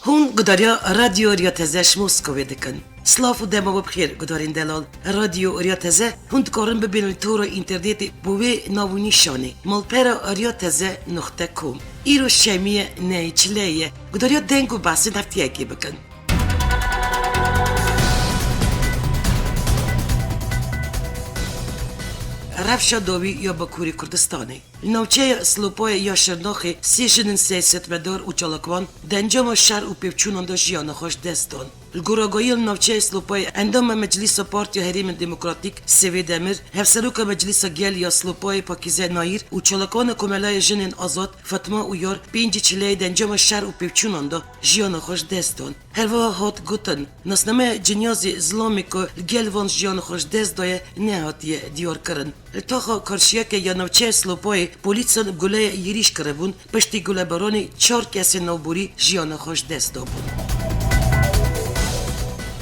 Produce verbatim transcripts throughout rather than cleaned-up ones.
Hûn gudariya Radyo Riya Teze ji Moskowê dikin. Silav û dema we bi xêr, gudarên delal. Radyo Riya Teze hûn dikarin bibînin li tora înternetê bo wê nav û nîşanê malpera riya teze nuqte com. Îro şemiyê nehê çileyê ye. Gudariya deng û behsên heftiyekê bikin. Rewşa dawî ya Bakurê Kurdistanê. Li navçeya Silopayê ya Şirnaxê sê jinên siyasetmedar û çalakvan di encama şer û pêvçûnan de jiyana xwe ji dest dan. Li gor agahiyên navçeya Silopayê endama Meclîsa Partiya Herêmên Demokratîk Sevê Demir, Hevseroka Meclîsa Gel ya Silopayê Pakîze Nayîr û çalakvana Komelaya Jinên Azad Fatma Uyar pêncî çileyê di encama şer û pêvçûnan de jiyana xwe ji dest dan. Her wiha hat gotin, nasnameya cinyazê zilamê ku li gel van jiyana xwe ji dest daye nehatiye diyarkirin. Li taxa karşiyeke ya navçeya Silopayê polîsan bi guleyê êrîş kiribûn, piştî gulebaranê çar kesên navborî jiyana xwe ji dest dabûn.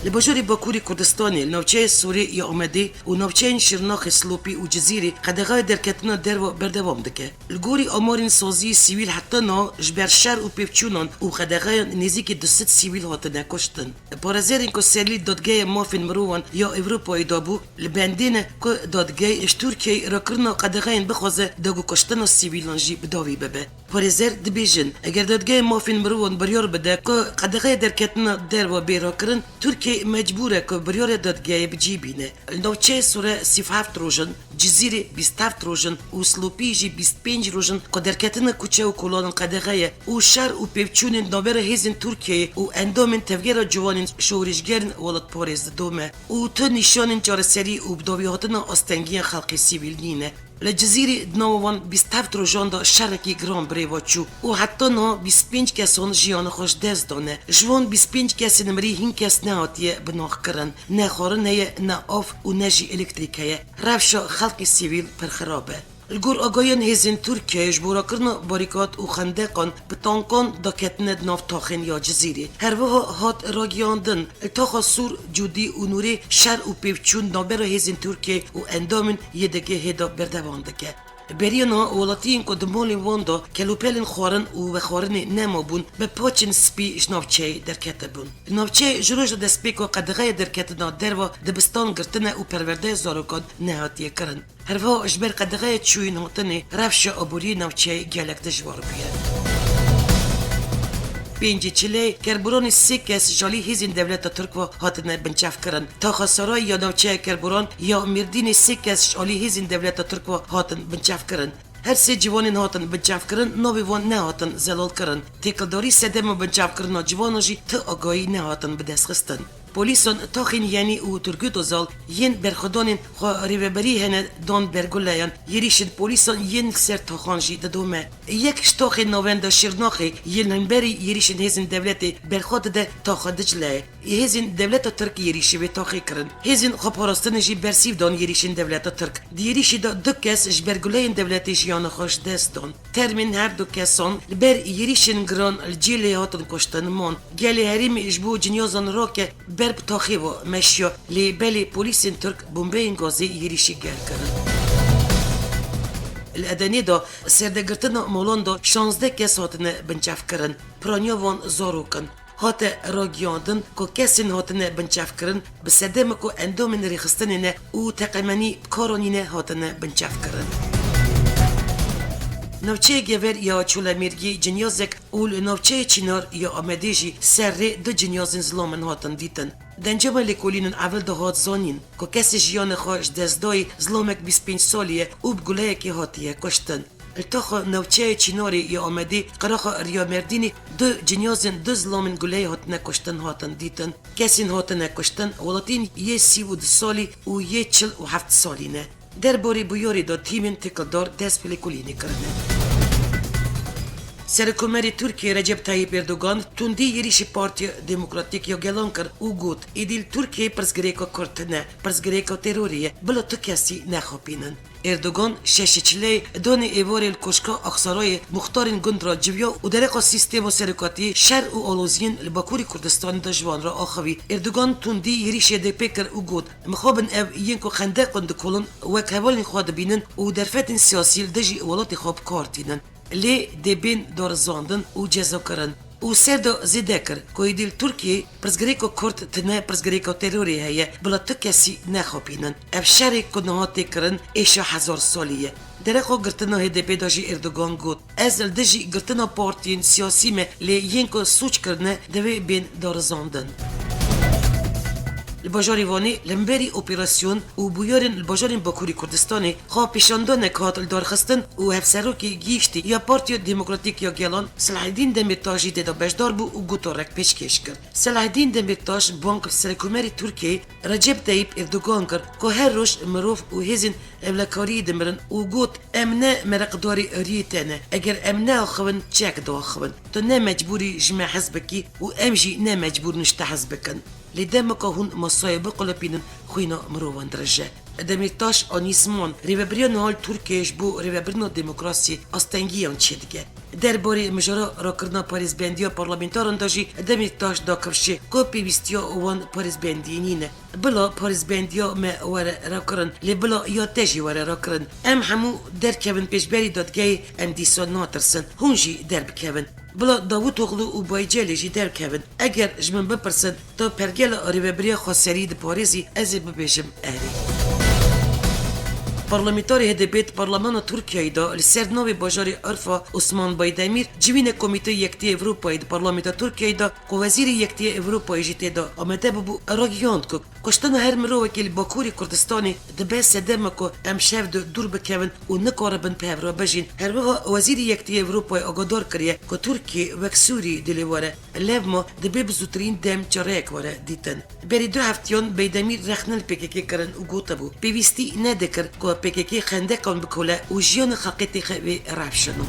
Li bajarê Bakurê Kurdistanê, li navçeya Sûrê ya Amedê û navçeyên Şirnaxê, Silopî û Cizîrê qedexeya derketina derve berdewam dike. Li gorî amarên saziyê sivîl heta niha ji ber şer û pêvçûnan û qedexeyan nêzîkî du sed sivîl hatine kuştin. Parêzerên ku serî li Dadgeya Mafên Mirovan ya Ewropayê dabû, li bendê ne ku dadgeh ji Tirkiyeyê rakirina qedexeyên bixwaze dagû kuştina sivîlan jî bi dawî bibe. Parêzer dibêjin, eger Dadgeya Mafên Mirovan biryar bide ku qedexeya derketina derve bê rakirin, Tirkiye mecbûr e ku biryara dadgehê bi cî bîne. Li navçeyê Sûre sî û heft roj in, Cizîrê bîst heft roj in û Silopî jî bîst pênc roj in ku derketina kuçe û kolan qedexe ye û şer û pêvçûnên navbera hêzên Tirkiyeyê û endamên Tevgera Ciwanên Şorişgerên Welatparêz didome û tu nîşanên çareserî û bidawîhatina astengiya xelkê sivîl nîne. Li Cizîrê di nava van bîst heft rojan de şerekî giran bi rê ve çû û heta niha bîst pênc kesan jiyana xwe ji dest dane. Ji wan bîst pênc kesên mirî hîn kes nehatiye binaxkirin. Ne xwarin heye, ne av û ne jî elektrîk heye. Rewşa xelkê sivîl pir xirab e. Li gor agahiyên hêzên Tirkiyeyê, ji bo rakirina barîkat û xendeqan bi tankan daketine di nav taxên ya Cizîrê. Her wiha hat ragihandin, li taxa Sûr, Cûdî û Nûrê şer û pêvçûn navbera hêzên Tirkiyeyê û endamên Y D G H'ê de berdewam dike. Beriya niha welatiyên ku di malên wan de kelûpelên xwarin û vexwarinê nemabûn, bi paçên spî ji navçeyê derketibûn. Navçeyê ji roja destpêka qedexeya derketina derve dibistan girtine û perwerdeya zarokan nehatiye kirin. Her wiha ji ber qedexeya çûyîn hatinê rewşa aboriyê navçeyê gelek dijwar bûye. Pêncî çileyê kerboranê sê kes ji alî hêzên dewleta Tirk ve hatine binçavkirin. Taxa Sarayê ya navçeya kerboran ya Mêrdînê sê kes ji alî hêzên dewleta Tirk ve hatin binçavkirin. Her sê ciwanên hatin binçavkirin navê wan nehatin zelalkirin. Têkildarî sedema binçavkirina ciwanan jî ti agahî nehatin bidestxistin. Polîsan taxên Yenî û Turgut Ozal yên berxwedanên xwe rêveberî hene dan ber guleyan. Êrîşên polîsan yên li ser taxan jî didome. Yek ji taxên navenda Şirnaxê yên li hemberî êrîşên hêzên dewletê berxwe dide taxa Dicleyê. Hêzên dewleta Tirk êrîşî vê taxê kirin. Hêzên xweparastinê jî bersîv dan êrîşên dewleta Tirk. Di êrîşî de du kes ji ber guleyên dewletê jiyana xwe ji dest dan. Termên her du kesan li ber êrîşên giran li cêlê hatin kuştin man. Gelê herêmê ji bo cinyazan rake ber bi taxê ve meşiya, lê belê polîsên Tirk bombeyên gazê êrîşî germ kirin. Li Edenê de serdegirtina molan de şazdeh kes hatine binçavkirin. Piraniya wan zarok in. Hate ragihandin ku kesên hatine binçavkirin bi sedema ku endamên rêxistinê ne û teqemenî bi kar anîne hatine binçavkirin. Navçeyê Gever ya Çolemêrgê cinyazek û li navçeyê Çînar ya Amedê jî ser rê du cinyazên zilamin hatin dîtin. Di encama lêkolînên ewil de hat zanîn ku kesê jiyanê xwe ji dest dayî zilamek bîst pênc salî ye û bi guleyekê hatiye kuştin. Li taxa navçeyê Çînarê ya Amedê, qeraxa Riya Mêrdînê du cinyazên du zilamên guleyê hatine kuştin hatin dîtin. Kesên hatine kuştin welatiyên yê sî û du salî û yê çil û heft salî ne. Derbarê bûyerê de tîmên têkildar dest bi lêkolînê kirine. Serokkomarê Tirkiyê Recep Tayyip Erdogan tundî êrîşî Partiya Demokratîk ya Gelan kir û got, êdî li Tirkiyeyê pirsgirêka Kurd tune, pirsgirêka terorê ye, bila tu kesî nexapînin. Erdogan şeşê çileyê danê êvarê li Koşka Aksarayê muxtarên gund re civiya û dereqa sîstema serokatiyê şer û aloziyên li Bakurê Kurdistanê de ji wan re axivî. Erdogan tundî êrîşê D P kir û got, mixabin ev yên ku xendeqan dikolin wek hevalên xwe dibînin û derfetên siyasî li dijî welatê xwe bi kar tînin. Lê dê bên darizandin û cezakirin. Û Serdo zêde kir ku êdî li Tirkiyeyê pirsgirêka Kurd tine pirsgirêka terorê heye, bila tu kesî nexapînin. Ev şerê ku niha tê kirin êşa hezar salî ye. Dereqa girtina H D P de jî Erdogan got, Ez li dijî girtina partiyên siyasî me, lê yên ku sûc kirine divê bên darizandin. Li bajarê Wanê li hemberî operasyon û bûyerên li bajarên Bakurê Kurdistanê xwepêşandanek hat lidarxistin û hevserokê gihîştî ya Partiya Demokratîk ya Gelan Selahedîn Demîrtaş jî tê de beşdar bû û gutarek pêşkêş kir. Selahedîn Demîrtaş bang li Serekkomarê Tirkiyeyê Recep Tayyip Erdogan kir ku her roj mirov û hêzên ewlekariyê dimirin û got, Em ne mereqdarê riyê te ne. Eger em neaxivin, çek diaxivin. Tu ne mecbûr î ji me hez bikî û em jî ne mecbûr in ji te hez bikin. Lê demeke hûn masayê biqulipînin, xwîna mirovan dirije. Demîrtaş anî ziman, rêvebiriya niha li Tirkiyeyê ji bo rêvebirina demokrasiyê astengiyan çêdike. Derbarê mijara rakirina parêzbendiya parlamentaran de jî Demîrtaş da kifşê ku pêwîstiya wan parêzbendiyê nîne. Bila parêzbendiya me were rakirin, lê bila ya te jî were rakirin. Em hemû derkevin pêşberî dadgehê, em dîsa natirsin. Hûn jî derbikevin. Bila Davutoglu û Baycelê jî derkevin. Eger ji min bipirsin, tu pergela rêvebiriya xweserî diparêzî, ez ê bibêjim erê. Parlamenterê H D P di Parlemana Tirkiyeyê de li ser navê bajarê Urfa Osman Baydemîr civînek Komîteyê Yekitî Ewropayê di Parlamenta Tirkiyeyê de ku Wezîrê Yekitî Ewropayê jî tê de amade bibû, ragihand ku kuştina her mirovekî li Bakurê Kurdistanê dibe sedema ku em şev de dûr bikevin û nikaribin bi hev re bijîn. Her wiha Wezîrê Yekitî Ewropayê agadar kiriye ku Tirkiye wek Sûrî dilê were. Levma dibê bi zûtirîn dem çareyek were dîtin. Berî du heftiyan Beydemîr rexne li P K K kirin û gotibû, pêwîstî nedikir ku P K K xendekan bikole û jiyana xelkê têxe wê rewşa nû.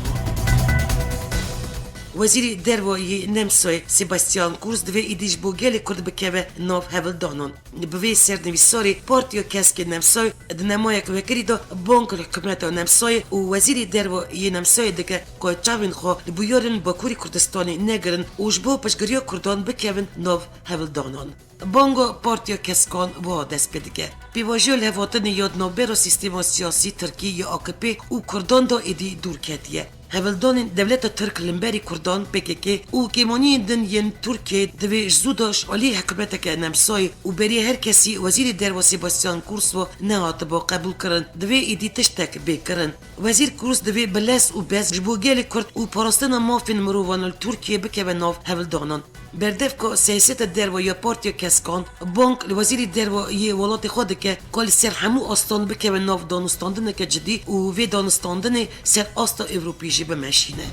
Wezîrê Derve yê Nemsayê Sebastian Kurz divê êdî ji bo gelê Kurd bikeve nav hevildanan. Bi vê sernivîsarê Partiya Kesk ê Nemsayê di nemayek vekirî de bang li hikûmeta Nemsayê û Wezîrê Derve yê Nemsayê dike ku çavên xwe li bûyerên Bakurê Kurdistanê negirin û ji bo piştgiriya Kurdan bikevin nav hevildanan. Banga Partiya Keskan wiha dest pê dike. Pêvajoya lihevhatinê ya di navbera sîstema siyasî Tirkî ya A K P û Kurdan de êdî dûr ketiye. Hevildanên dewleta Tirk li hemberî Kurdan, P K K, û kêmaniyên din yên Tirkiyê divê ji zû de ji alî hikûmeteke Nemsayê û berî her kesî Wezîrê Derve Sebastian Kurz ve nehatibe qebûlkirin, divê êdî tiştek bê kirin. Wezîr Kurz divê bi lez û bez ji bo gelê Kurd û parastina mafên mirovan li Tirkiyê bikeve nav hevildanan. Berdevka siyaseta derve ya Partiya Keskan, bang li Wezîrê Derve yê welatê xwe dike ku li ser hemû astan bikeve nav danûstandineke cidî û vê danûstandinê ser asta Ewropî jî bimeşîne.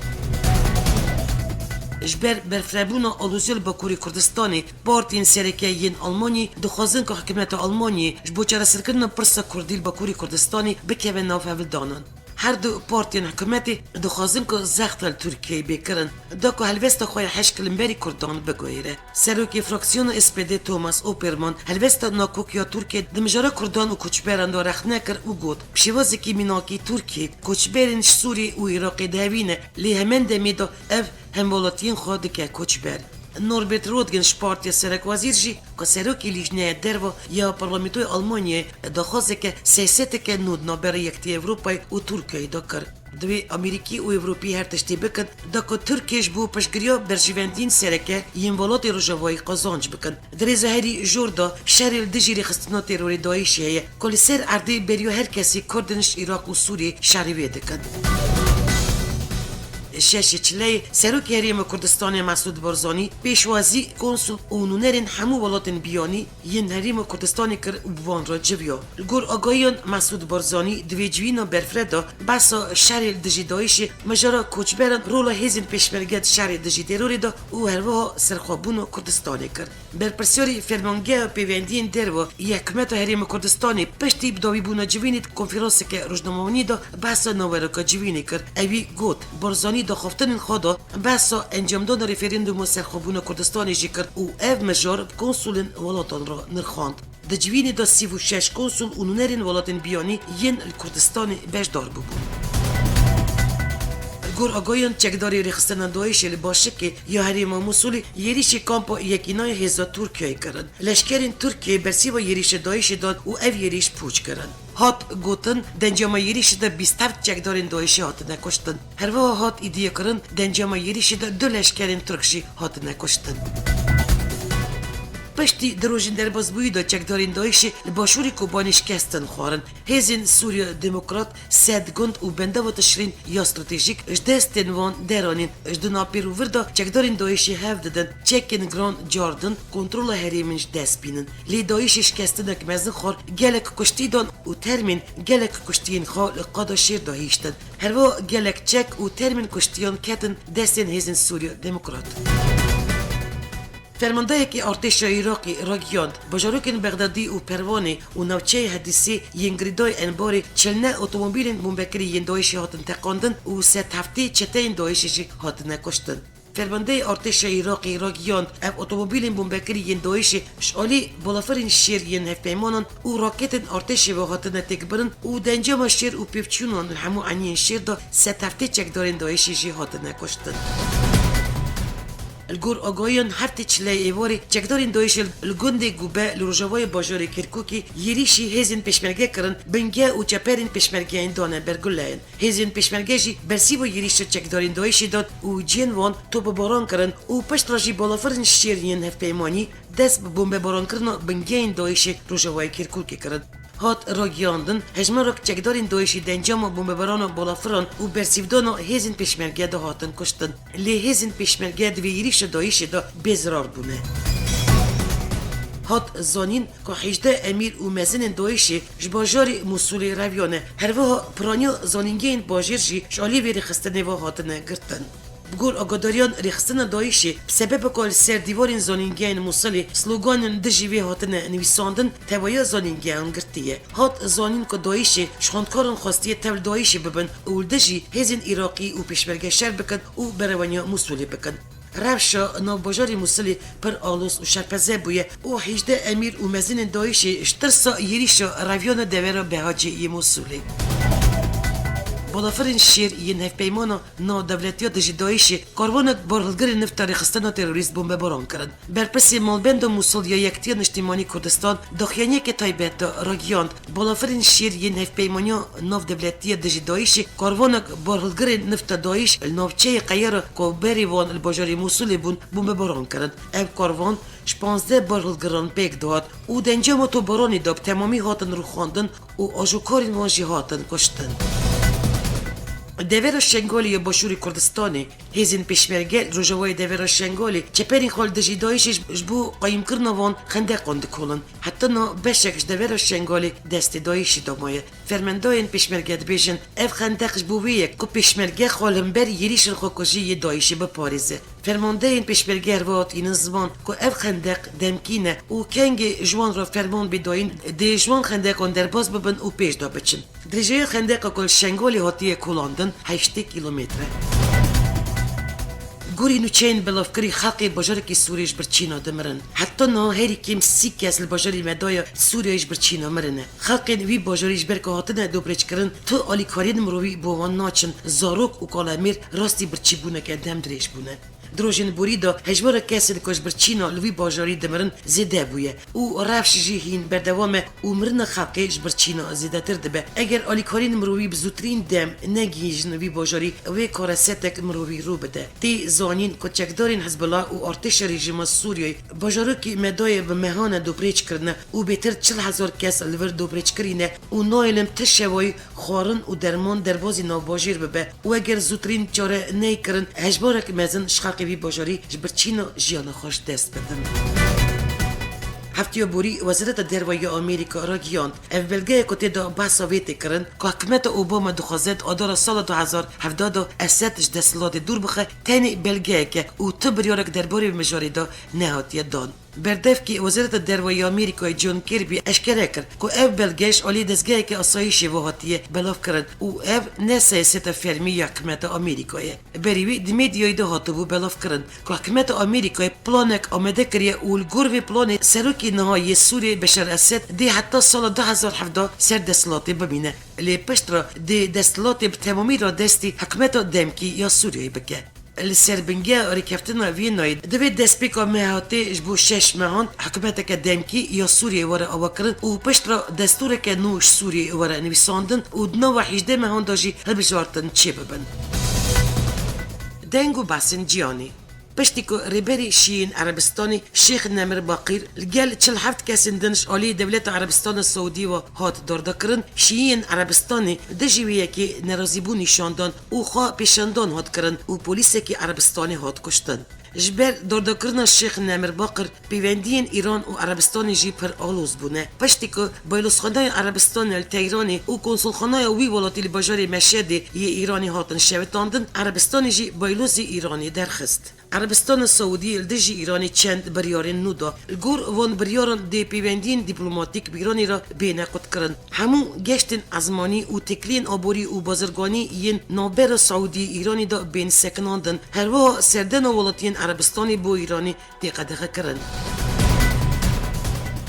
Ji ber berfirehbûna aloziyê li Bakurê Kurdistanê, partiyên sereke yên Almanyê dixwazin ku hikûmeta Almanyê ji bo çareserkirina pirsa Kurdî li Bakurê Kurdistanê bikeve nav hevildanan. Her du partiyên hikûmetê dixwazin ku zexta li Tirkiyeyê bê kirin, da ku helwesta xwe ya hişk li hemberî Kurdan biguhêre. Serokê fraksiyona S P D Thomas Oppermann helwesta nakok ya Tirkiyê di mijara Kurdan û koçberan de rexne kir û got, Bi şêwazekî mînakî Tirkiye koçberên ji Sûriyê û Iraqê dihevîne, lê hemen demê de ev hemwelatiyên xwe dike koçber. Norbert Röttgen ji Partiya Serekwezîr jî ku serokê Lîjneya Derve ya Parlamentoya Almanyayê daxwazeke siyaseteke nû di navbera Yekitî Ewropayê û Tirkiyeyê de kir. Divê Amerîkî û Ewropî her tiştê bikin, da ku Tirkiye ji bo piştgiriya berjivendiyên sereke yên welatê Rojavayî qazanc bikin. Di rêza herî jor de şerê li dijî rêxistina terorê DAIŞ'ê heye, ku li ser erdê beriya her kesî Kurdên ji Iraq û Sûriyê şerê wê dikin. Şeşê Çileyê, Serokê Herêma Kurdistanê Mesûd Barzanî pêşwazî konsul û nûnerên hemû welatên biyanî yên Herêma Kurdistanê kir û bi wan re civiya. Li gor agahiyan Mesûd Barzanî di vê civîna berfireh de behsa şerê li dijî DAIŞ'ê, mijara koçberan, rola hêzên pêşmerge di şerê dijî terorê de û herwiha serxwebûna Kurdistanê kir. Berpirsyarê Fermangeha Pêwendiyên Derve yê Hikûmeta Herêma Kurdistanê piştî bi dawîbûna civînê di konferanseke rojnamevanî de behsa naveraka civînê kir. Ewî got, Barzanî di axaftinên xwe de behsa encamdana referandûma serxwebûna Kurdistanê jî kir û ev mijar bi konsulên welatan re nirxand. Di civînê de sî û şeş konsul û nûnerên welatên biyanî yên li Kurdistanê beşdar bûbûn. Li gor agahiyan çekdarê rêxistina DAIŞ'ê li başikê ya herêma Mûsulê êrîşê kampa yekîna ya hêza Tirkiyeyê kirin. Leşkerên Tirkiyê bersiva êrîşa DAIŞ'ê dan û ev êrîş pûç kirin. Hat gotin, di encama êrîşê de bîst heft çekdarên DAIŞê hatine kuştin. Herwiha hat îdiyekirin, di encama êrîşê de du leşkerên Tirk jî hatine kuştin. Piştî du rojên derbasbûyî de çekdarên DAIŞê li başûrê Kobanê şikestin xwarin. Hêzên Sûriya Demokrat sed gund û bendava Tişrîn ya stratejîk ji destên wan deranîn. Ji du napêr û vir de çekdarên DAIŞê hev didin çekên giran cardin, kontrola herêmên ji dest bînin. Lê DAIŞê şikestinek mezin xwar, gelek kuştî dan û termên gelek kuştiyên xwe li qada şêr de hiştin. Herwiha gelek çek û termên kuştiyan ketin destên Hêzên Sûriya Demokrat. Fermandeyekî artêşa Iraqê ragihand, bajarokên Bexdadî û Perwanê û navçeyê Hedîsê yên girêdayî Enbarê çil neh otomobîlên bombekirî yên DAIŞê hatin teqandin û sed heftê çeteyên DAIŞê jî hatine kuştin. Fermandeyê artêşa Iraqê ragihand, ev otomobîlên bombekirî yên DAIŞê ji alî balafirên şêr yên hevpeymanan û raketên artêşê ve hatine têkbirin û di encama şêr û pêvçûnan li hemû eniyên şêr de sed heftê çekdarên DAIŞê jî hatine kuştin. Li gor agahiyan, heftê çileyê êvarê çekdarên DAIŞê li gundê Gube li rojavayê bajarê Kirkûkê yêrîşî hêzên pêşmerge kirin, bingeh û çeperên pêşmergeyên dane ber guleyên. Hêzên pêşmerge jî bersîva yêrîşa çekdarên DAIŞê dan û cihên wan topebaran kirin û piştre jî balafirên şêr yên hevpeymanî dest bi bombebarankirina bingehên DAIŞê rojavayê Kirkûkê kirin. Hat ragihandin, hejmarek çekdarên DAIŞê di encama bombebarana balafiran û bersîvdana hêzên pêşmerge de hatin kuştin. Lê hêzên pêşmerge di vê yêrîşa DAIŞê de bêzirar bûne. Hat zanîn ku hejdeh emîr û mezinên DAIŞê ji bajarê Mûsulê reviyane. Herwiha piraniya zanîngehên bajêr jî ji alî vê rêxistinê ve hatine girtin. Bi gor agadariyan, rêxistina DAIŞê bi sebeba ku li ser dîwarên zanîngehên Mûsilê sloganên dijî wê hatine nivîsandin, tevahiya zanîngehan girtiye. Hat zanîn ku DAIŞê ji xwendkaran xwestiye tev li DAIŞê bibin û li dijî hêzên Iraqî û pêşmerge şer bikin û berevaniya Mûsulê bikin. Rewşa navbajarê Mûsilê pir aloz û şerpeze bûye û hejdeh emîr û mezinên DAIŞê ji tirsa yêrîşa reviyane devera Behacê yê Mûsilê. Balafirên şêr yên hevpeymana navdewletiya dijî DAIŞê karvanek barhilgirên nifta rêxistina terorîst bombebaran kirin. Berpirsê Malbenda Mûsil ya Yekitiya Niştimanî Kurdistan daxuyaniyeke taybet de ragihand, balafirên şêr yên hevpeymaniya navdewletiya dijî DAIŞê karvanek barhilgirên nifta DAIŞ li navçeyê Qeyera ku berê wan li bajarê Mûsilê bûn, bombebaran kirin. Ev karvan ji panzdeh barhilgiran pêk dihat û di encama topbaranê de bi temamî hatin rûxandin û ajokarên wan jî hatin kuştin. Devera Şengalê ya Başûrê Kurdistanê, hêzên pêşmerge li rojavayê devera Şengalê çeperên xwe li dijî DAIŞê ji, ji bo qayîmkirina wan xendeqan dikolin. Heta niha beşek ji devera Şengalê destê DAIŞê de maye. Fermendayên pêşmerge dibêjin, ev xendeq ji bo wê ye ku pêşmerge xwe li hember yêrîşên xwekujî yê DAIŞê biparêze. Fermandeyên pêşmerge herwiha tînin ziman ku ev xendeq demkî ne û kengê ji wan re ferman bê dayîn dê ji wan xendeqan derbas bibin û pêş de biçin. Dirêjeya xendeqa ku li Şengalê hatiye kolandin heştê kîlometre. Gorî nûçeyên belavkirî xelkê bajarekî Sûriyê ji birçîna dimirin. Heta niha herî kêm sî kes li bajarê Medaya Sûriyeyê ji birçîna mirine. Xelkên wî bajarî ji ber ku hatine dobrêçkirin, tu alîkariyên mirovî bo wan naçin, zarok û kalemêr rastî birçîbûneke demdirêj bûne. Di rojên borî de hejmara kesên ku ji birçîna li wî bajarî dimirin zêde bûye û rewş jî hîn berdewam e û mirina xelkê ji birçîna zêdetir dibe. Eger alîkariyên mirovî bi zûtirîn dem negihîjin vî bajarî, wê karesetek mirovî rû bide. Tê zanîn ku çekdarên Hizbullah û artêşa rejîma Sûriyeyê bajarokê Medayê bi mehan e dobrêç kirine û bêtir çil hezar kes li vir dobrêçkirî ne û nayê li em ti şevayî xwarin û derman derbazî navbajêr bibe û eger zûtirîn çare neyê kirin, hejmarek mezin ji xelkê vî bajarî ji birçîna jiyana xwe ji dest bidin. Heftiya borî Wezareta Derve ya Amerîka ragihand, ev belgeyê ku tê de behsa vê tê kirin, ku hikûmeta Obama dixwaze di adara sala du hezar hevdeh de Esed ji desthilatê dûr bixe, tenê belgeyek e û tu biryarek derbarê vê mijarê de nehatiye dan. Berdevkê Wezareta Derve ya Amerîkayê John Kirby eşkere kir ku ev belge ji alî dezgeheke asayîşê ve hatiye belavkirin û ev ne siyaseta fermî ya hikûmeta Amerîkayê. Berî wî di medyayê de hatibû belavkirin ku hikûmeta Amerîkayê planek amade kiriye û li gor vê planê serokê niha yê Sûriyê Beşar Esed dê heta sala du hezar hevdeh ser desthilatê bimîne. Lê piştre dê desthilatê bi temamî radestî hikûmeta demkî ya Sûriyeyê bike. Li ser bingeha rêkeftina Vîyenayê, divê destpêka meha tê ji bo şeş mehan hikûmeteke demkî ya Sûriyeyê were avakirin û piştre destûreke nû ji Sûriyeyê were nivîsandin û di nava hejdeh mehan de jî hilbijartin çêbibin. Deng û behsên cîhanê. Piştî ku rêberê Şîîyên Erebistanê Şêx Nemir Baqîr li gel çil heft kesên din ji alî dewleta Erebistana Siûdî ve hat dardakirin, Şîîyên Erebistanê dijî wê yekê nerazîbûn nîşan dan û xwe pêşandan hat kirin û polîsekî Erebistanê hat kuştin. Ji ber dardakirina Şêx Nemir Baqir, pêwendiyên Îran û Erebistanê jî pir aloz bûne. Piştî ku Baylozxaneya Erebistanê li Teyranê û konsulxaneya wî welatî li bajarê Meşedê yê Îranê hatin şewitandin, Erebistanê jî baylozê Îranê derxist. Erebistana Siûdî li dijî Îranê çend biryarên nû da. Li gor van biryaran dê pêwendiyên dîplomatîk bi Îranê re bêne qutkirin. Hemû geştên ezmanî û têkiliyên aborî û bazirganî yên navbera Siûdî-Îranê de bên sekinandin. Herwiha serdana welatiyên Erebistanê bo Îranê tê qedexekirin.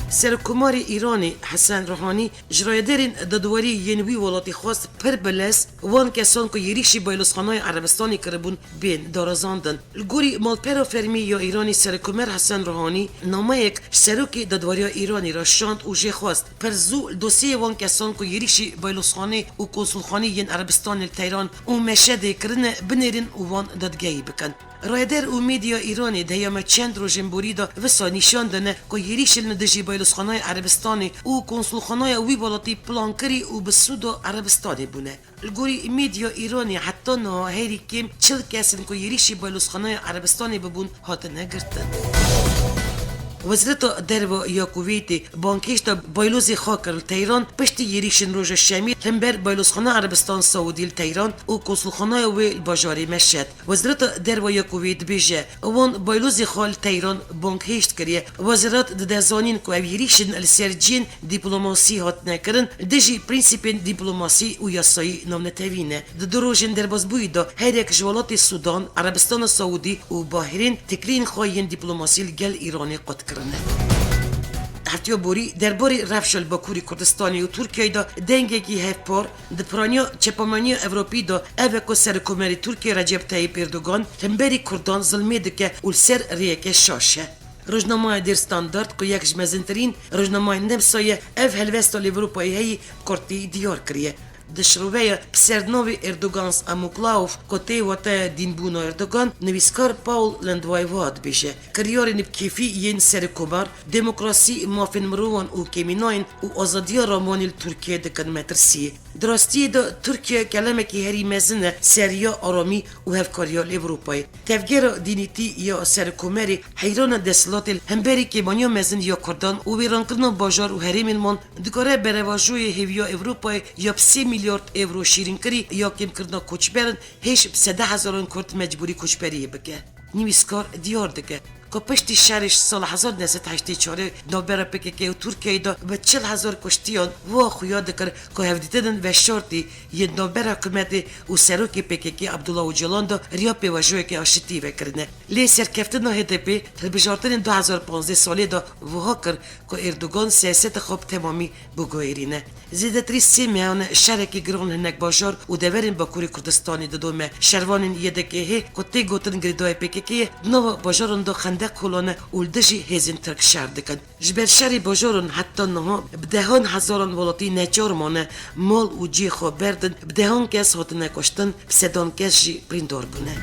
Serokkomarê Îranê Hesen Ruhanî ji rayedarên dadwerî yên wî welatî xwest pir bi lez wan kesan ku êrîşî Baylozxanaya Erebistanê kiribûn bên darazandin. Li gorî malpera fermî ya Îranê Serokkomer Hesen Ruhanî nameyek ji Serokê Dadweriya Îranê re şand û jê xwest, pir zû li dosyeyê wan kesan ku êrîşî baylozxanê û konsulxanê yên Erebistanê li Teyran û Meşedê kirine, binêrin û wan dadgehî bikin. Rêder û medya Îranê di heyama çend rojên borî de wisa nîşan dane ku êrîşên li dijî baylozxanaya Erebistanê û konsulxanaya wî welatî plankirî û bi sûda Erebistanê bûne. Li gorî medya Îranê heta niha herî kêm çil kes in ku êrîşî baylozxanaya Erebistanê bibûn hatine girtin. Wezareta Derve ya Kuweytê bangkêşta baylozê xwe kir li Teyran piştî êrîşên roja Şemî hember Baylozxaneya Erebistan Siûdî li Teyran û konsulxaneya wê li bajarê Meşed. Wezareta Derve ya Kuweyt dibêje, wan baylozê xwe li Teyran bangkêşt kiriye. Wezaret dide zanîn ku ev êrîşên li ser cihên dîplomasî hatine kirin, dijî prensîpên dîplomasî û yasayî navnetewî ne. Di du rojên derbasbûyî de her yek ji welatê Sûdan, Erebistana Siûdî û Bahirên têkiliyên xwe yên dîplomasî li gel Îranê qut kirine. Heftiya borî derbarê rewşa li Bakurê Kurdistanê û Tirkiyeyê de dengekî hevpar di piraniya çepemeniya Ewropî de ev e ku Serokkomarê Tirkiyê Recep Tayyip Erdogan hemberî Kurdan zilmê dike û li ser rêyeke şaş e. Rojnameya Der Standard ku yek ji mezintirîn rojnameya Nemsa ye, ev helwesta li Ewropayê heyî bi kurtî diyar kiriye. Di şiroveya bi sernavê Erdogan's Amoklau ku tê wateya dînbûna Erdogan, nivîskar Paul Lendway wiha dibêje, kiryarên bi kêfî yên serokkomar, demokrasî, mafên mirovan û kêmînayên û azadiya ramanê li Tirkiyeyê dikin metirsiyê. Di rastiyê de Tirkiye kelemekî herî mezin e ser ya aramî û hevkariya li Ewropayê. Tevgera dînîtî ya serokkomarê heyran e desthilatê li hemberî kêmaniya mezin ya Kurdan û wêrankirina bajar û herêmên wan dikare berevajoyê hêviya Ewropayê ya bi sê milyard ewro şîrînkirî ya kêmkirina koçberan hêj bi sede hezaran Kurd mecbûrî koçberiyê bike. Nivîskar diyar dike ku piştî şerê ji sala hezar neh sed heştê çarê navbera P K K û Tirkiyeyê de bi çil hezar kuştiyan, wiha xuya dikir ku hevdîtinên veşartî yên navbera hikûmetê û serokê P K K Abdullah Ocalan de riya pêvajoyeke aşitî vekirine. Lê serkeftina H D P hilbijartinên du hezar panzdeh salê de wiha kir ku Erdogan siyaseta xwe bi temamî biguherîne. Zêdetirî sê mehan e şerekî giran hinek bajar û deverên Bakurê Kurdistanê didome. Şervanên Y D K H ku tê gotin girêdayê P K K ye, di nava bajaran de xendeq holane û li dijî hêzên Tirk şer dikin. Ji ber şerê bajaran heta niha bi dehan hezaran welatî neçar mane mal û cihê xwe berdin, bi dehan kes hatine kuştin, bi sedan kes jî birîndar bûne.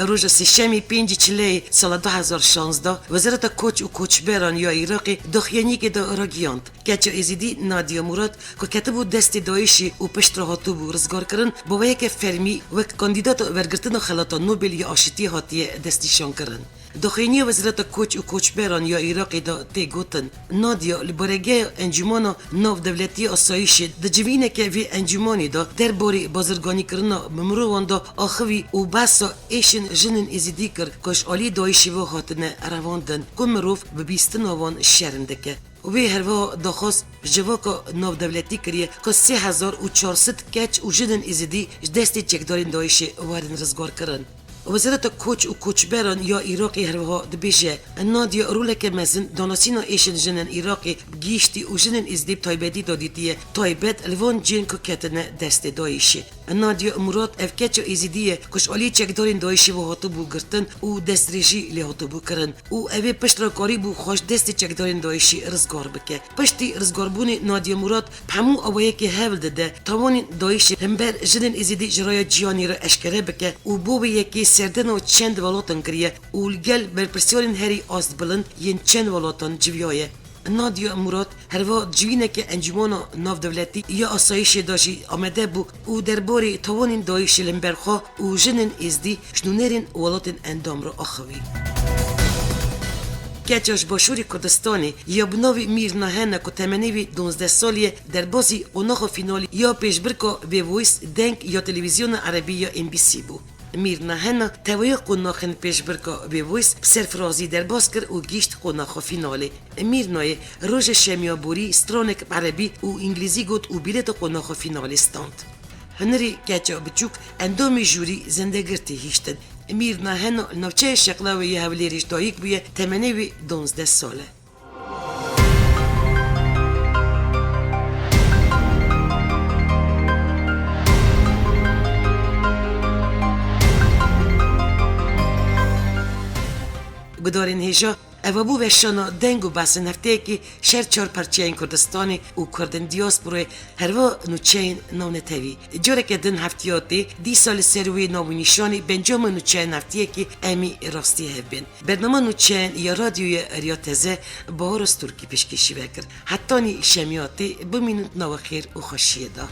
Roja Sêşemê pêncî Çileyê sala du hezar şazdeh, Wezareta Koç û Koçberan ya Iraqê daxuyaniyekê de ragihand, keça Êzidî Nadia Murad ku ketibû destê DAIŞê û piştre hatibû rizgarkirin, bi weyeke fermî wek kandîdata wergirtina Xelata Nobel ya Aşitiyê hatiye destnîşankirin. Daxuyaniya Wezareta Koç û Koçberan ya Iraqê de tê gotin, Nadia li baregeha Encûmena Navdewletî ya Asayîşê di civîneke vê encûmanê de derbarê bazirganîkirina bi mirovan de axivî û behsa êşên jinên Êzidî kir ku ji alî DAIŞê ve hatine revandin ku mirov bi bîstina wan şerm dike. Wê herwiha daxwaz ji Civaka Navdewletî kiriye ku sê hezar û çar sed keç û jinên Êzidî ji destê çekdarên DAIŞê werin rizgarkirin. Wezareta Koç û Koçberan ya Iraqê herwiha dibêje, Nadia roleke mezin danasîna êşên jinên Iraqê bi giştî û jinên Êzidî bi taybetî de dîtiye, taybet li van cihên ku ketine destê DAIŞê. Nadia Murat ev keça Êzidî ye ku ji alî çekdarên DAIŞê ve hatibû girtin û destdirêjî lê hatibû kirin û ev ê pişt re karîbû xwe ji destê çekdarên DAIŞê rizgar bike. Piştî rizgarbûnê Nadia Murat bi hemû awayekê hewl dide tawanên DAIŞê li hember jinên Êzidî ji raya cîhanê re eşkere bike û bo vê yekê serdana çend welatan kiriye û li gel berpirsiyarên herî astbilind yên çend welatan civiyaye. Nadia Murat herva civîneke Encûmena Navdewletî ya Asayîşê de jî amade bû û derbarê tawanên DAIŞê li hember xwe û jinên Êzdî ji nûnerên welatên endam re axivî. Keça ji Başûrê Kurdistanê ya bi navê Mîr Nahena ku temenê wî duwazdeh salî ye, derbasî qonaxa fînalî ya pêşbirka The Voice, Deng, ya televîzyona erebî ya N B C bû. Mîr Nahena tevahiya qonaxên pêşbirka The Voice bi serfirazî derbas kir û gihîşt qonaxa fînalê. Mîr Nayê roja şemiya borî stranek bi erebî û îngilîzî got û bîleta qonaxa fînalê stand. Hunerî keça biçûk endamê jûrî zendegirtî hiştin. Mîr Nahena li navçeya Şeqlawê ya Hewlêrê ji dayik bûye, temenê wî duwazdeh sal e. Gudarên hêja, eva bû veşana deng û behsên hefteyekî şer çar parçeyên Kurdistanê û Kurdên diasporayê, herva nûçeyên navnetewî. Careke din heftiya tê, dîsa li ser wê nav û nîşanê bi encama nûçeyên heftiyekî em ê rastî hev bên. Bernama nûçeyên ya radyoya Riya Teze Bahar Osturkî pêşkêşî we kir. Hetanî şemiya tê, bimînin di nava xêr û xweşiyê de.